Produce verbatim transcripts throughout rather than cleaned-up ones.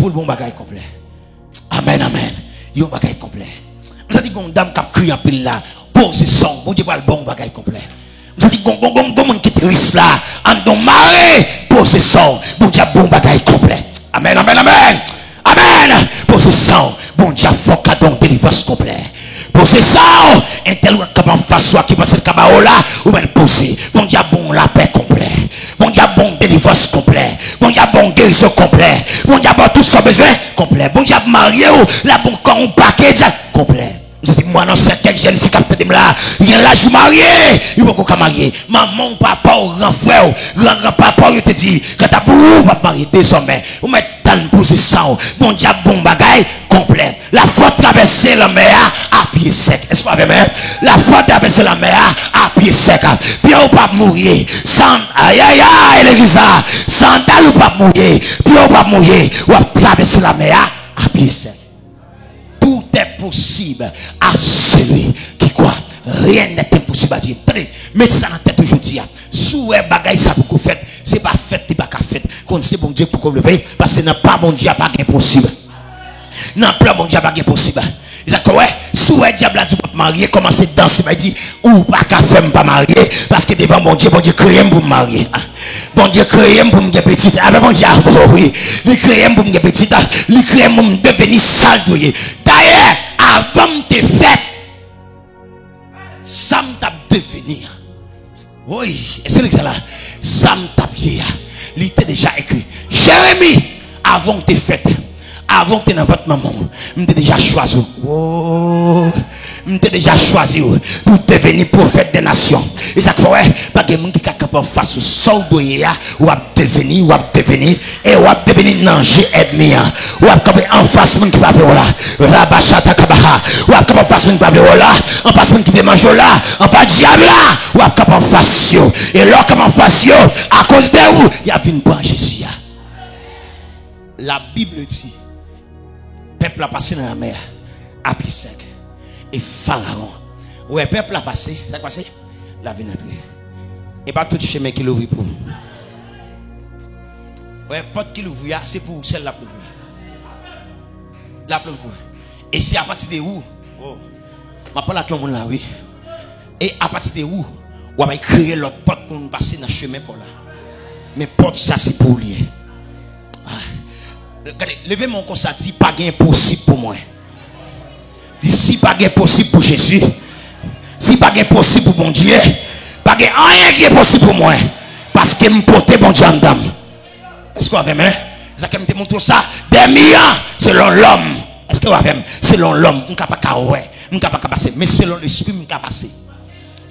pou l ba w yon bagay konplè. Amèn, amèn. Yon bagay konplè. M santi gen yon dam k ap kriye anpil la. Poze san w. Bondye pral ba w yon bagay konplè. M santi gon, gon, gon, gon moun ki tris la. Anndan w mare. Poze san w. Bondye ap ba w yon bagay konplè. Amèn, amèn, amèn. Amèn. Poze san w. Bondye ap fè w kado yon delivrans konplè. Poze san w. Entèl ou k ap anfas ou a ki panse l ka ba w la, ou mèt poze. Bondye ap ba w yon lapè konplè. Bondye ap ba w yon delivrans konplè. Bondye ap ba w yon gerizon konplè. Bondye ap ba w tout sa w bezwen konplè. Bondye ap marye w, l ap ba w yon package konplè. M santi m anonse a kèk jèn fi k ap tande m la, gen laj pou marye, li poko ka marye. Manman w, papa w, gran frè w, gran gran papa w, yo te di, kanta pou ou, w p ap marye dezòmè. Ou mèt tann, poze san w. Bondye ap ba w yon bagay konplè. Lafwa travèse lanmè a a pye sèk. Èske w avè m? Lafwa travèse lanmè a a pye sèk. Pye w p ap mouye. San, ayayay, legliz la. Sandal ou p ap mouye. Pye w p ap mouye. W ap travèse lanmè a a pye sèk. Tout est possible à celui qui croit. Rien n'est impossible à Dieu. Tande, met sa nan tèt ou jodi a. Si w wè bagay sa poko fèt, se pa fèt li pa ka fèt. Konn se Bondye k poko leve, paske nan pa Bondye a pa gen posib. Nan plan Bondye a pa gen posib. E sa k fè w wè, si w wè dyab la di w p ap marye, kòmanse danse, bay di, ou pa ka fè m pa marye, paske devan Bondye, Bondye kreye m pou m marye. Ah, Bondye kreye m pou m gen pitit. Avè Bondye a bon, wi. Li kreye m pou m gen pitit. Li kreye m pou m deveni sa l dwe ye. Dayè, avan m te fèt, sa m t ap deveni an. Woy, èske legliz la? Sa m t ap ye a, li te deja ekri. Jeremi, avan w te fèt, avan w te nan vant manman w, m te deja chwazi w. Wo, m te deja chwazi w pou w deveni pwofèt de nasyon. E sa k fè w wè, pa gen moun ki ka kanpe anfas ou. Sa w dwe ye a, w ap deveni, w ap deveni, e w ap deveni nan je ènmi an. W ap kanpe anfas moun ki pa vle w la. Rabachata kabaha. W ap kanpe anfas moun ki pa vle w la, anfas moun ki vle manje w la, anfas dyab la. W ap kanpe anfas yo. E lè w kanpe anfas yo, akoz de ou, y ap vin pran Jezi a. La Bible dit, pèp la pase nan lanmè a a pye sèk. E Farawon wè pèp la pase, sa k pase? L ap vin antre. E pa tout chemen ki louvri pou ou. Wè, pòt ki louvri a, se pou ou sèl l ap louvri. L ap louvri pou ou. E se apati de ou. Oh. M ap pale ak yon moun la, wi. E apati de ou, w ap al kreye lòt pòt pou moun pase nan chemen pa w la. Men pòt sa se pou ou li ye. Ah. Gade, leve men w konsa, di, pa gen enposib pou mwen. Di, si pa gen posib pou Jezi, si pa gen posib pou Bondye, pa gen anyen ki enposib pou mwen. Paske m pote Bondye anndan m. Èske w avè m? Se sa ke m te montre w sa. Dèmi an, selon lòm. Èske w avè m? Selon lòm, m ka pa ka wè, m ka pa ka pase. Men selon lespri, m ka pase.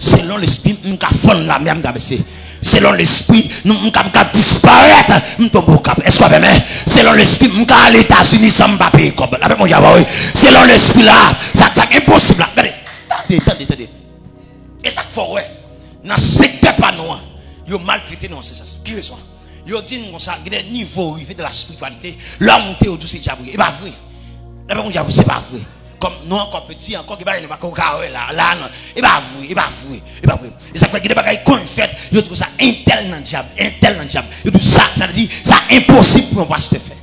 Selon lespri, m ka fann lamè a, m travèse. Selon lespri, nou, m ka, m ka disparèt, m tonbe Okap. Èske w avè m? Selon lespri, m ka ale Etazini san m pa peye kòb. Lapè Bondye avè w, wi. Selon lespri la, sa k enposib la. Gade, tande, tande, tande. E sa k fè w wè, nan sektè pa nou an, yo maltrete nou an se sans. Ki rezon? Yo di n konsa, gen de nivo rive de la spiritualité, lè w moute, yo di w se dyab ou ye. E pa vre. Lapè Bondye avè w, se pa vre. Kòm nou ankò piti, ankò gen bagay nou pa ka wè la, la, non. E pa vre, e pa vre, e pa vre. E sa k fè gen de bagay konn fèt, yo di konsa, entèl nan dyab, entèl nan dyab. Yo di sa, sa vle di, sa enposib pou yon pastè fè.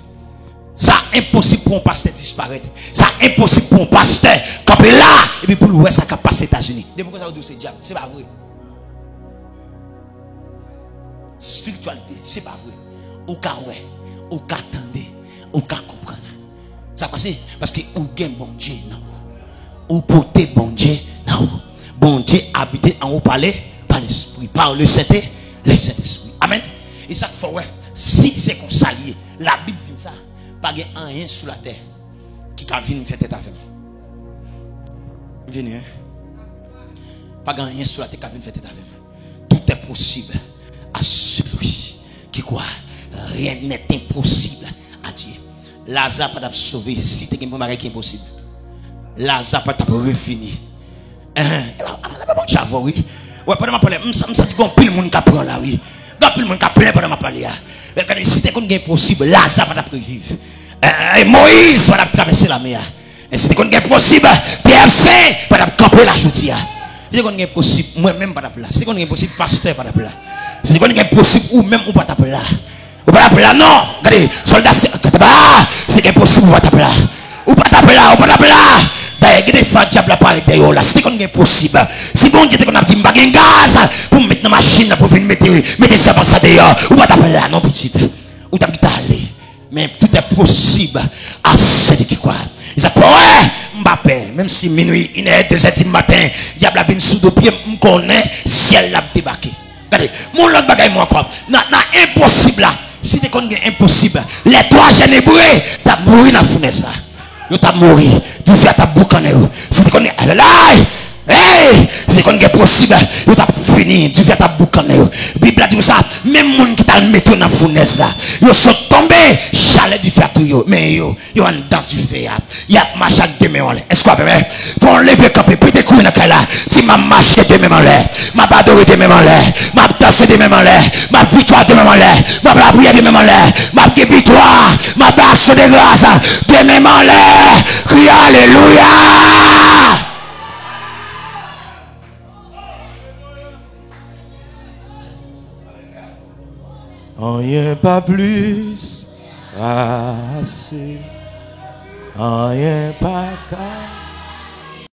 Sa enposib pou yon pastè disparèt. Sa enposib pou yon pastè kanpe la, epi pou l wè sa k ap pase Etazini. Depi konsa, yo di w se dyab. Se pa vre. Spiritualité, se pa vre. Ou ka wè, ou ka tande, ou ka konprann. Sa pase, paske ou gen Bondye nan ou. Ou pote Bondye nan ou. Bondye abite an ou pa le, pa lespri, par le Saint, le Saint-Esprit. Amèn. E sa k fè w wè, si se konsa l ye, Labib di m sa, pa gen anyen sou latè ki ka vin fè tèt avè m. Vini, wi. Pa gen anyen sou latè ki ka vin fè tèt avè m. Tout est possible à celui qui croit. Rien n'est impossible à Dieu. Laza pa t ap sove si te gen yon bagay ki enposib. Laza pa t ap revini. Enhen. E pa, e pa Bondye avè w, wi. Wè, pandan m ap pale, m sa-, m santi gen anpil moun k ap pran la, wi. Gen anpil moun k ap plen pandan m ap pale a. Gade, si te konn gen posib, Laza pa t ap reviv. E, e, Moyiz pa t ap travèse lamè a. E si te konn gen posib, T F C pa t ap kanpe la jodi a. Si te konn gen posib, mwen menm pa t ap la. Si te konn gen posib, pastè pa t ap la. Si te konn gen posib, ou menm ou pa t ap la. Ou pa t ap la, non. Gade, sòlda se, kataba, si te Alè dèyè w la, si te konn gen posib, si Bondye te konn ap di m pa gen gaz pou m met nan machin nan pou vin mete, mete sèman sa deyò, ou pa t ap la non pitit. Ou t ap kite ale. Men tout est possible à celui qui croit. Li sa kwè, m pa pè. Menm si minwi, inè, dezè di maten, dyab la vin sou do pye m, m konnen syèl la ap debake. Gade, m yon lòt bagay mwen ankò. Nan, nan enposib la, si te konn gen enposib, lè twa jèn Ebre t ap mouri nan founèz la. Yo t ap mouri. Dife a t ap boukannen yo. Si te konn gen, alelay! Hey! Si te konn gen posib, yo t ap fini. Dife a t ap boukannen yo. Bib la di w sa, menm moun ki t al mete yo nan founèz la, yo sot tonbe, chalè dife a touye yo. Men yo, yo anndan dife a. Y ap mache ak de men w anlè. Èske w ap amen? Fò w leve kanpe, pete kouri nan kay la. Di, "M ap mache de men m anlè. M ap adore de men m anlè. M ap danse de men m anlè. M ap viktwa de men m anlè. M ap lapriyè de men m anlè. M ap gen viktwa. M ap bay aksyon de gras de men m anlè." Kriye alelouya! Anyen pa plis pase. Anyen pa ka